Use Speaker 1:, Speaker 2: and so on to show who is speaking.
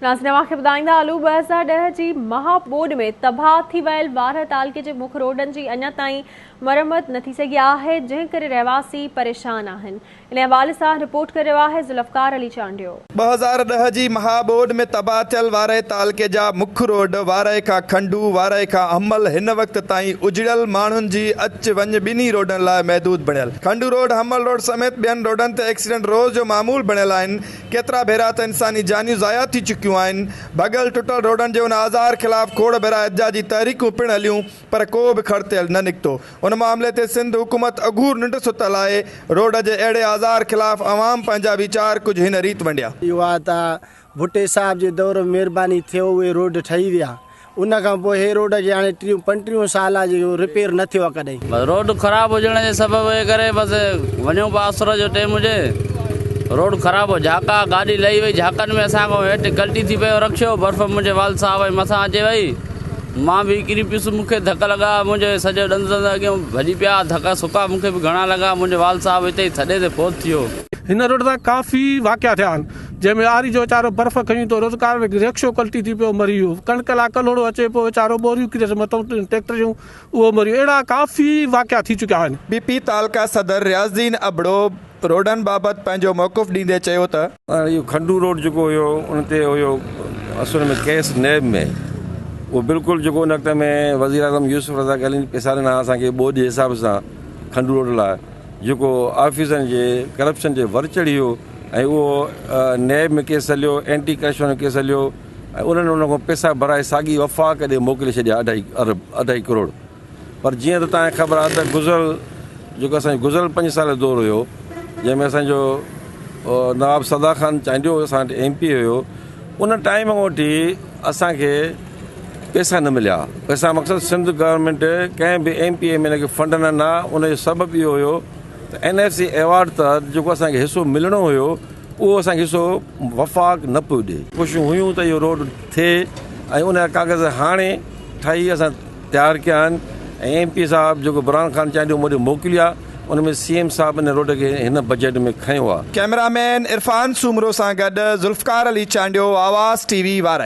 Speaker 1: ناظرين اوهان کي ٻڌائيندا هلون 2010 جي مها ٻوڏ ۾ تباهه ٿي ويل وارهه تعلقي جي مک روڊن جي اڃا تائين مرمت نه ٿي سگهي آهي جنهن ڪري رهواسي پريشان آهن ان حوالي سان رپورٽ ڪري رهيو آهي ذوالفقار علي چانڊيو.
Speaker 2: 2010 جي مها ٻوڏ ۾ تباهه ٿيل وارهه تعلقي جا مک روڊ وارهه کان کنڊو، وارهه کان حمل هن وقت تائين اجڙيل ماڻهن جي اچ وڃ ٻنهي روڊن لاء محدود بڻيل. کنڊو روڊ، حمل روڊ سميت ٻين روڊن تي ايڪسيڊنٽ روز جو معمول بڻيل آهن. ڪيترا ڀيرا ته انساني جانيون ضايع ٿي چڪيون آهن. ڀڳل ٽٽل روڊن جي ان آزار خلاف کوڙ ڀيرا احتجاجي تحريڪون پڻ هليون پر ڪو به کڙ تيل نه نڪتو. ان معاملي تي سنڌ حڪومت اگهور ننڊ ستل آهي. روڊ جي اهڙي آزار خلاف عوام پنهنجا ويچار ڪجهه هن ريت ونڊيا.
Speaker 3: اهو آهي ته ڀٽي صاحب جي دور ۾ مهرباني ٿيو اهي روڊ ٺهي ويا ان کان پوء هي روڊ کي هاڻي ٽيهون پنٽيهون سال آهي جيڪو رپيئر نه ٿيو آهي ڪڏهن.
Speaker 4: بس روڊ خراب هجڻ جي سبب جي ڪري بس وڃون پيا اسر جو ٽيم هجي روڊ خراب هو جهاڪا گاڏي لهي وئي جهاڪن ۾ اسان کان هيٺ ڪلٽي ٿي پيو رڪشو برف منهنجي والد صاحب جي مٿان اچي وئي مان به ڪري پيس مون کي ڌڪ لڳا منهنجو سڄو ڏند ڏند اڳيون ڀڄي پيا ڌڪ سڪا مون کي به گهڻا لڳا منهنجو والد صاحب اتي ئي ٿڏي تي فوت ٿي ويو.
Speaker 5: هن روڊ تان ڪافي واقعا ٿيا آهن جنهن ۾ آري جو ويچارو برف کڻي ٿو روزگار ۾ رڪشو ڪلٽي ٿي پيو مري ويو ڪڻڪ لاء ڪلهوڙو اچي پيو ويچارو ٻوريون ڪريس مٿئون ٽريڪٽر جون اهو مري ويو اهڙا ڪافي واقعا ٿي چڪيا آهن.
Speaker 2: پي پي تعلقه صدر رياض الدين ابڙو روڊن بابت پنهنجو موقف ڏيندي چيو ته.
Speaker 6: اهو کنڊو روڊ جيڪو هيو ان تي هيو اصل ۾ ڪيس نيب ۾ اهو بلڪل جيڪو ان وقت ۾ وزيراعظم يوسف رضا گيلاني پئسا ڏنا اسان کي ٻوڏ جي حساب سان کنڊو روڊ لاء جيڪو آفيسرن جي ڪرپشن جي ور چڙهي ويو ۽ اهو نيب ۾ ڪيس هليو اينٽي ڪرپشن ۾ ڪيس هليو ۽ انهن ان کان پئسا ڀرائي ساڳي وفاق ڏي موڪلي ڇڏيا اڍائي ارب اڍائي ڪروڙ پر جيئن ته توهان کي خبر آهي ته گذريل جيڪو اسان جو گذريل پنج سال جو دور هيو جنهن ۾ اسان جو نواب سدا خان چانڊيو اسان وٽ ايم پي هيو ان ٽائيم کان وٺي اسان کي پئسا نه مليا پئسا مقصد سنڌ گورنمينٽ ڪنهن به ايم پي ايم اين کي فنڊ نه ڏنا ان جو سبب اهو هيو ته اين ايف سي ايوارڊ تحت جيڪو اسان کي حصو ملڻو هيو اهو اسان کي حصو وفاق نه پيو ڏي. ڪوششون هيون ته اهو روڊ ٿئي ۽ ان جا ڪاغذ هاڻي ٺاهي اسان تيار ڪيا آهن ۽ ايم پي صاحب جيڪو برهان خان چانڊيو مون ڏي موڪليا ان ۾ سي ايم صاحب ان روڊ کي هن بجيٽ ۾ کنيو آهي.
Speaker 2: ڪئميرا مين عرفان سومرو سان گڏ ذوالفقار علي چانڊيو، آواز ٽي وي، وارهه.